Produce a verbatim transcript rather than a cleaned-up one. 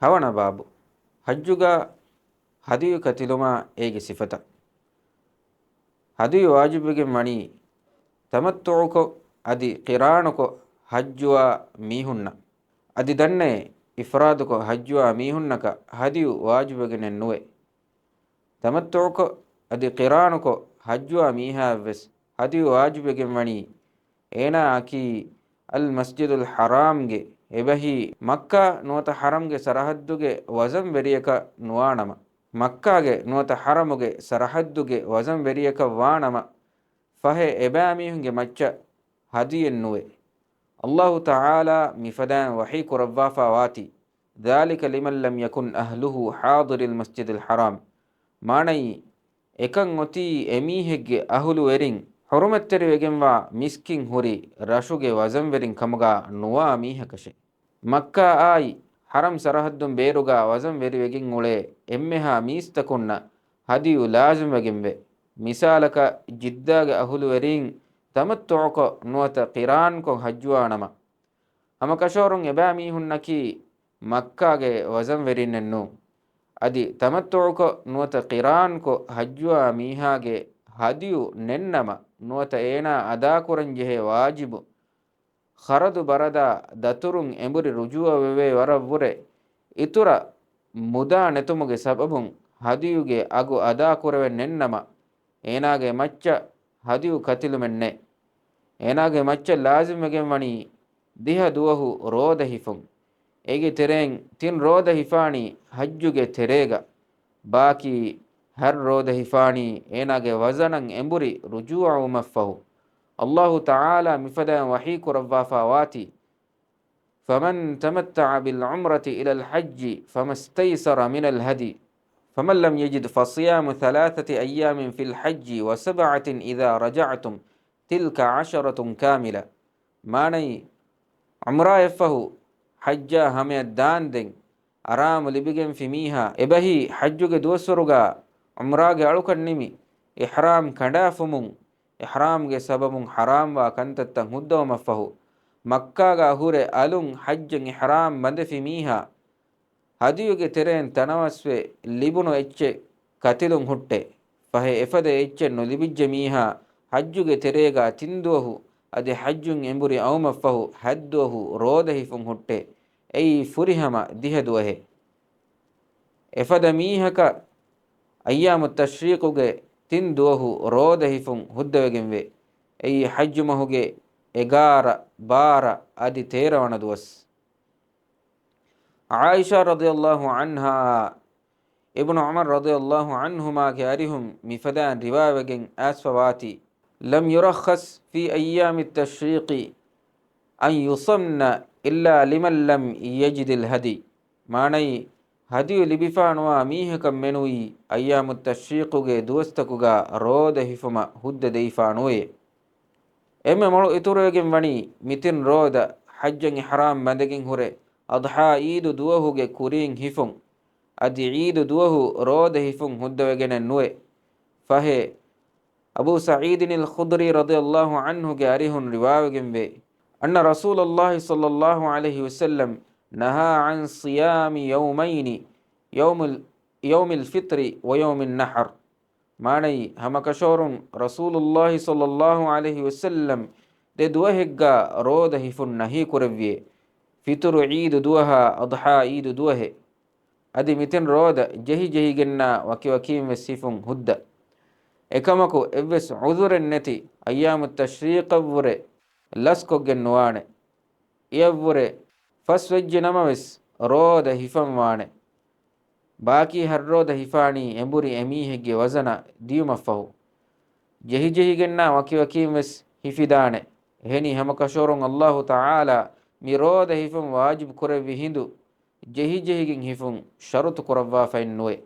ހަވަނަ ބާބު. ޙައްޖުގަ ހަދިޔު ކަތިލުމާ އޭގެ ސިފަތައް. ހަދިޔު ވާޖިބުވެގެން ވަނީ ތަމައްތުޢުކޮށް އަދި ޤިރާނުކޮށް ޙައްޖުވާ މީހުންނަށް. އަދި ދަންނައޭ، އިފްރާދުކޮށް ޙައްޖުވާ މީހުންނަކަށް ހަދިޔު ވާޖިބުވެގެނެއް ނުވޭ. ތަމައްތުޢުކޮށް އަދި ޤިރާނުކޮށް ޙައްޖުވާ މީހާއަށްވެސް ހަދިޔު ވާޖިބުވެގެން ވަނީ، އޭނާއަކީ އަލް މަސްޖިދުލް ޙަރާމްގެ އެބަހީ މައްކާ ނުވަތަ ޙަރަމްގެ ސަރަޙައްދުގެ ވަޒަންވެރިޔަކަށް ނުވާނަމަ، މައްކާގެ ނުވަތަ ޙަރަމުގެ ސަރަޙައްދުގެ ވަޒަންވެރިޔަކަށް ވާނަމަ، ފަހެ އެބައިމީހުންގެ މައްޗަށް ހަދިޔެއް ނުވޭ. ﷲ ތަޢާލާ މިފަދައިން ވަޙީ ކުރައްވާފާ ވާތީ، ذَٰلِكَ لِمَنْ لَمْ يَكُنْ أَهْلُهُ حَاضِرِي الْمَسْجِدِ الْحَرَامِ. މާނައީ، އެކަން އޮތީ އެމީހެއްގެ އަހުލުވެރިން ޙުރުމަތްތެރިވެގެންވާ މިސްކިތް ހުރި ރަށުގެ ވަޒަންވެރިން ކަމުގަ ނުވާ މީހަކަށޭ. މައްކާއާއި ޙަރަމް ސަރަޙައްދުން ބޭރުގަ ވަޒަންވެރިވެގެން އުޅޭ އެންމެހާ މީސްތަކުންނަށް ހަދިޔު ލާޒިމްވެގެންވޭ. މިސާލަކަށް، ޖިއްދާގެ އަހުލުވެރީން ތަމައްތުޢުކޮށް ނުވަތަ ޤިރާންކޮށް ޙައްޖުވާނަމަ، ހަމަކަށަވަރުން އެބައިމީހުންނަކީ މައްކާގެ ވަޒަންވެރިންނެއް ނޫން. އަދި ތަމައްތުޢުކޮށް ނުވަތަ ޤިރާންކޮށް ޙައްޖުވާ މީހާގެ ހަދިޔު ނެތްނަމަ، ނުވަތަ އޭނާ އަދާކުރަންޖެހޭ ވާޖިބު ޚަރަދު ބަރަދާ ދަތުރުން އެނބުރި ރުޖޫޢަވެވޭ ވަރަށްވުރެ، އިތުރަށް މުދާ ނެތުމުގެ ސަބަބުން ހަދިޔުގެ އަގު އަދާކުރެވެން ނެތްނަމަ، އޭނާގެ މައްޗަށް ހަދިޔު ކަތިލުމެއް ނެތް. އޭނާގެ މައްޗަށް ލާޒިމްވެގެން ވަނީ ދިހަ ދުވަހު ރޯދަ ހިފުން. އޭގެ ތެރެއިން ތިން ރޯދަ ހިފާނީ ޙައްޖުގެ ތެރޭގަ. ބާކީ ހަތް ރޯދަ ހިފާނީ އޭނާގެ ވަޒަނަށް އެނބުރި ރުޖޫޢަވުމަށްފަހު. ﷲ ތަޢާލާ މިފަދައިން ވަޙީ ކުރައްވާފާ ވާތީ، فَمَنْ تَمَتَّعَ بِالْعُمْرَةِ إِلَى الْحَجِّ فَمَا اسْتَيْسَرَ مِنَ الْهَدْيِ، فَمَنْ لَمْ يَجِدْ فَصِيَامُ ثَلَاثَةِ أَيَّامٍ فِي الْحَجِّ وَسَبْعَةٍ إِذَا رَجَعْتُمْ تِلْكَ عَشَرَةٌ كَامِلَةٌ. މާނައީ، ޢުމްރާއަށްފަހު ޙައްޖާ ހަމަޔަށް ދާންދެން އަރާމު ލިބިގެންފި މީހާ އެބަހީ ޙައްޖުގެ ދުވަސްވަރުގަ ޢުމްރާގެ އަޅުކަން ނިމި، އިޙްރާމް ކަނޑާފުމުން، އިޙްރާމްގެ ސަބަބުން ޙަރާމްވާ ކަންތައްތައް ހުއްދަވުމަށްފަހު، މައްކާގަ ހުރެ އަލުން ޙައްޖަށް އިޙްރާމް ބަނދެފި މީހާ، ހަދިޔުގެ ތެރެއިން ތަނަވަސްވެ ލިބުނު އެއްޗެއް ކަތިލުން ހުއްޓޭ. ފަހެ އެފަދަ އެއްޗެއް ނުލިބިއްޖެ މީހާ، ޙައްޖުގެ ތެރޭގަ ތިން ދުވަހު އަދި ޙައްޖުން އެނބުރި އައުމަށްފަހު ހަތް ދުވަހު ރޯދަ ހިފުން ހުއްޓޭ. އެއީ ފުރިހަމަ ދިހަ ދުވަހެއް. އެފަދަ މީހަކަށް އައްޔާމު ތަޝްރީޤުގެ ތިން ދުވަހު ރޯދަ ހިފުން ހުއްދަވެގެންވޭ. އެއީ ޙައްޖު މަހުގެ އެގާރަ، ބާރަ އަދި ތޭރަ ވަނަ ދުވަސް. ޢާއިޝާ ރަޟިޔަﷲ ޢަންހާ، އިބްނު ޢުމަރު ރަޟިޔަﷲ ޢަންހުމާގެ އަރިހުން މިފަދައިން ރިވާވެގެން އައިސްފަ ވާތީ، لَمْ يُرَخَّصْ فِي أَيَّامِ التَّشْرِيقِ أَنْ يُصَمْنَ إِلَّا لِمَنْ لَمْ يَجِدِ الْهَدْيَ. މާނައީ، ހަދިޔު ލިބިފާނުވާ މީހަކަށް މެނުވީ އައްޔާމު ތަޝްރީޤުގެ ދުވަސްތަކުގަ ރޯދަ ހިފުމަށް ހުއްދަ ދެވިފާނުވޭ. އެންމެ މޮޅު އިތުރުވެގެން ވަނީ މި ތިން ރޯދަ ޙައްޖަށް އިޙްރާމް ބަނދެގެން ހުރެ އަޟްޙާ ޢީދު ދުވަހުގެ ކުރީން ހިފުން. އަދި ޢީދު ދުވަހު ރޯދަ ހިފުން ހުއްދަވެގެނެއް ނުވޭ. ފަހެ، އަބޫ ސަޢީދިން އަލް ޚުދްރީ ރަޟިޔަﷲ ޢަންހުގެ އަރިހުން ރިވާވެގެންވޭ، أَنَّ رَسُولَ اللَّهِ صَلَّى اللَّهُ عَلَيْهِ وَسَلَّمَ نَهَى عَنْ صِيَامِ يَوْمَيْنِ، يَوْمِ ال-، يَوْمِ الْفِطْرِ وَيَوْمِ النَّحْرِ. މާނައީ، ހަމަކަށަވަރުން ރަސޫލުﷲ ޞައްލަﷲ ޢަލައިހި ވަސައްލަމް ދެ ދުވަހެއްގަ ރޯދަ ހިފުން ނަހީ ކުރެއްވިއޭ. ފިޠުރު ޢީދު ދުވަހާ އަޟްޙާ ޢީދު ދުވަހެއް. އަދި މިތިން ރޯދަ ޖެހި ޖެހިގެންނާ ވަކިވަކީން ވެސް ހިފުން ހުއްދަ. އެކަމަކު، އެއްވެސް ޢުޛުރެއް ނެތި އައްޔާމު ތަޝްރީޤަށްވުރެ ލަސްކޮށްގެން ނުވާނެ. އެއަށްވުރެ ފަސް ވެއްޖެ ނަމަވެސް، ރޯދަ ހިފަން ވާނެ. ބާކީ ހަތް ރޯދަ ހިފާނީ އެނބުރި އެމީހެއްގެ ވަޒަނަށް ދިޔުމަށްފަހު. ޖެހިޖެހިގެންނާ ވަކިވަކީން ވެސް ހިފިދާނެ. އެހެނީ ހަމަކަށަވަރުން އައްލާހު ތަޢާލާ މި ރޯދަ ހިފުން ވާޖިބު ކުރެއްވި ހިނދު، ޖެހިޖެހިގެން ހިފުން ޝަރުޠު ކުރައްވާފައެއް ނުވޭ.